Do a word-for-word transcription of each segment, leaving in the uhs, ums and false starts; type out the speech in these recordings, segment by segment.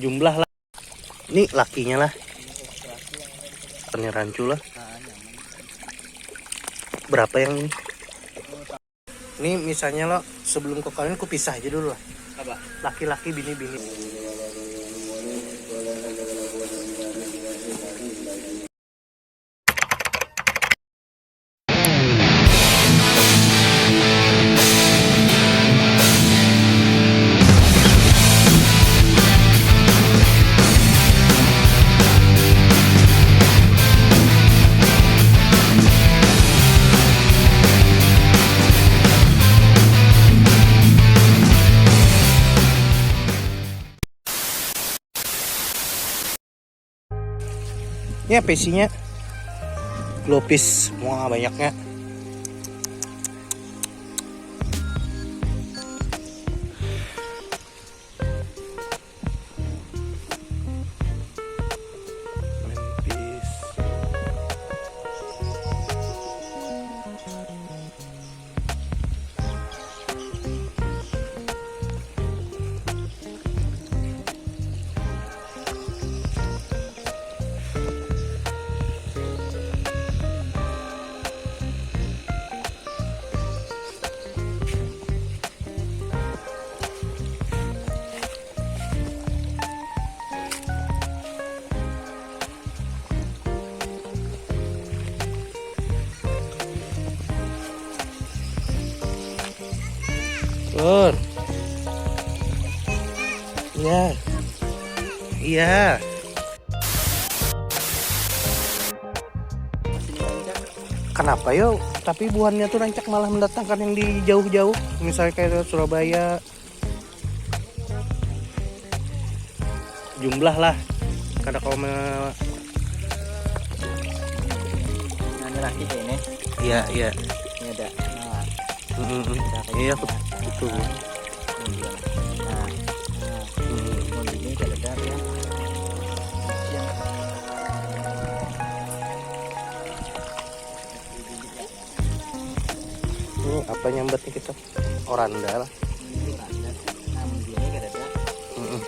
Jumlah lah. Ini lakinya lah. Ini rancu lah. Berapa yang ini? Ini misalnya lo, sebelum kau kawin, ku pisah aja dulu lah. Apa? Laki-laki, bini-bini. Ini apa isinya? Glopis, wah, banyaknya. Mantis. Pur. Iya. Iya. Kenapa yo? Tapi buhannya tuh rancak malah mendatangkan yang di jauh-jauh, misalnya kayak Surabaya. Jumlah lah, kada kau me- Nah, ini laki kayak ini. Iya, iya. Ini ada. Nah, mm, mm, mm. Iya, aku betul. Nah, nah, mm, mau ini kada ada ya. Yang ini apa nyambatnya kita? Oranda lah. Mm-mm.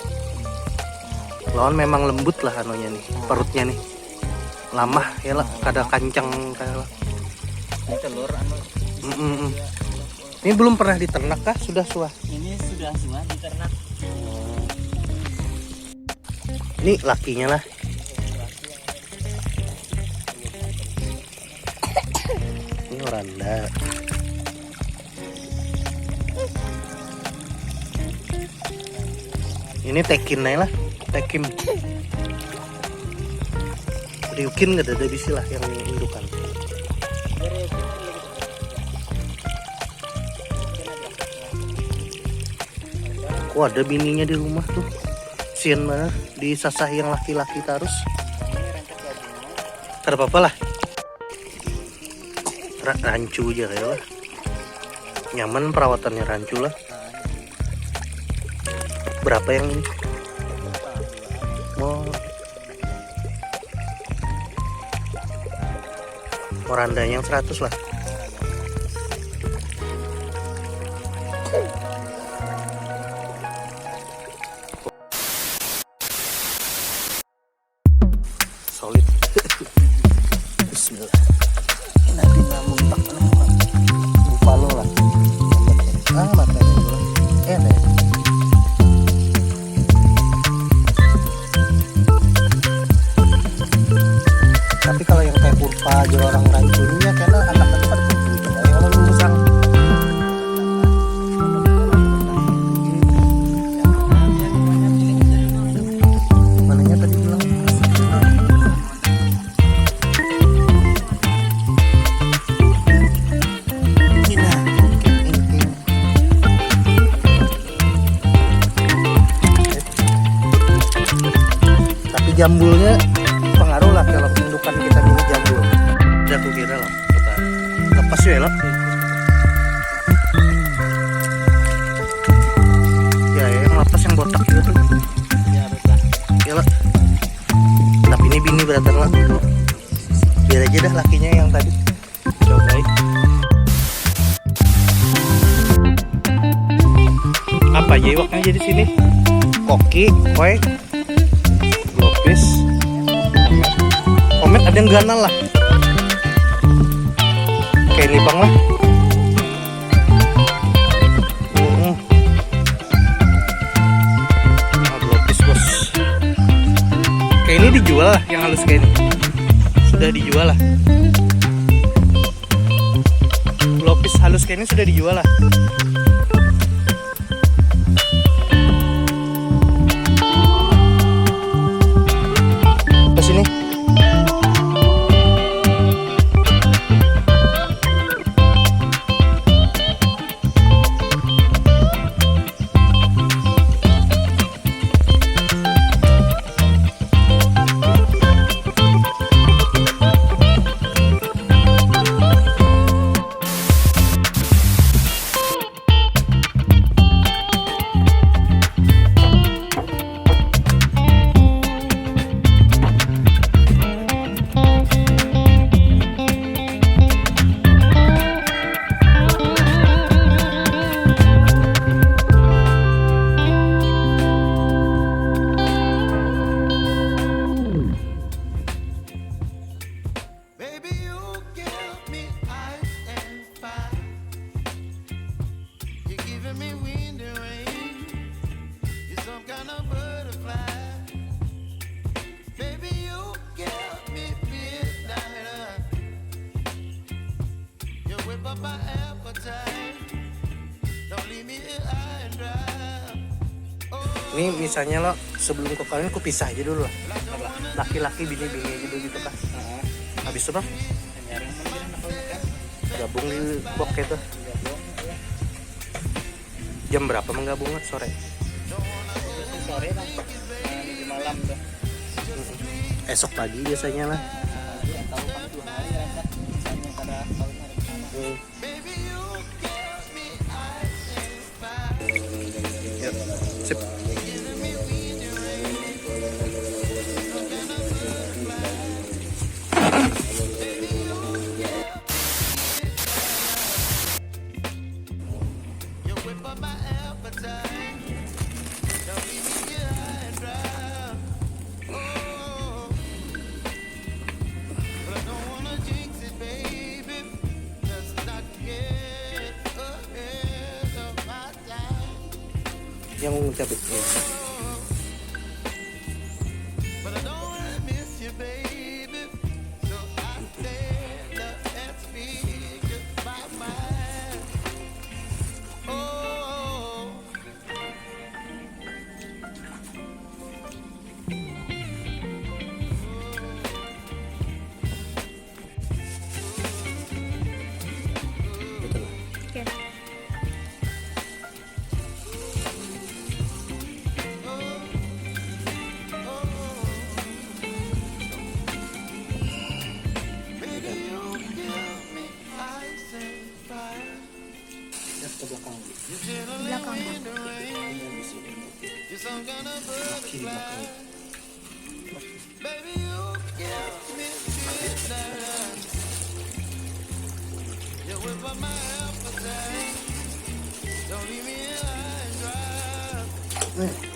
Lawan memang lembut lah anunya nih, perutnya nih. Lamah ya lah, kada kancang kayak lah. Ini telur anu. Mm-mm. Ini belum pernah diternak kah? Sudah suah? Ini sudah suah diternak. Ini lakinya lah. Ini Oranda. Ini tekin aja lah, tekin. Riukin nggak ada, ada bisi lah yang indukan. Kok ada bininya di rumah tuh. Sian banget disasah yang laki-laki terus. Kada apa-apa lah. Ra- rancu aja kayak lah. Nyaman perawatannya rancu lah. Berapa yang ini? Oh. Oranda yang seratus lah. Solid. Bismillah. Nanti namun tak buffalo lah. Ah, matanya dulu. Eh, deh. Tapi kalau yang kayak kurva aja orang rancuninya kena anak itu pada kudu itu. Kalau orang lurus ang. Mananya tadi bilang. Cina. Tapi jambulnya pengaruh lah kalau indukan kita dulu jambul. Udah aku kira lah, kita lepas ya lah. Ya, ya, yang lepas yang botak itu tuh. Ya, betul. Ya lah. Tapi ini bini beratan lah. Biar aja dah lakinya yang tadi. Coba. Apa aja iwaknya jadi sini? Koki, koi. Komet ada yang ganal lah. Kayak ini bang lah. Mm-mm. Nah, belopis bos. Kayak ini dijual lah, yang halus kayak ini. Sudah dijual lah. Belopis halus kayak ini sudah dijual lah. Ke sini. Baby, you give me ice and fire. You're giving me wind and rain. You're some kind of butterfly. Baby, you give me midnight. You whip up my appetite. Don't leave me here high and dry. Oh. Ini misalnya lo sebelum ke kalian ku pisah aja dulu lah. Laki-laki bini-bini aja dulu gitu kan. Habis itu bang, gabung di bok itu. Jam berapa menggabungnya sore? Sore bang, di malam tuh. Esok pagi biasanya lah. Tahu kan dua hari rapat, misalnya pada tahun hari pertama. Hmm. Yep. Sip. Yang cabut. Betul. Oke. Ke belakang. Belakang. Ini di sini. Kaki di belakang. Nih.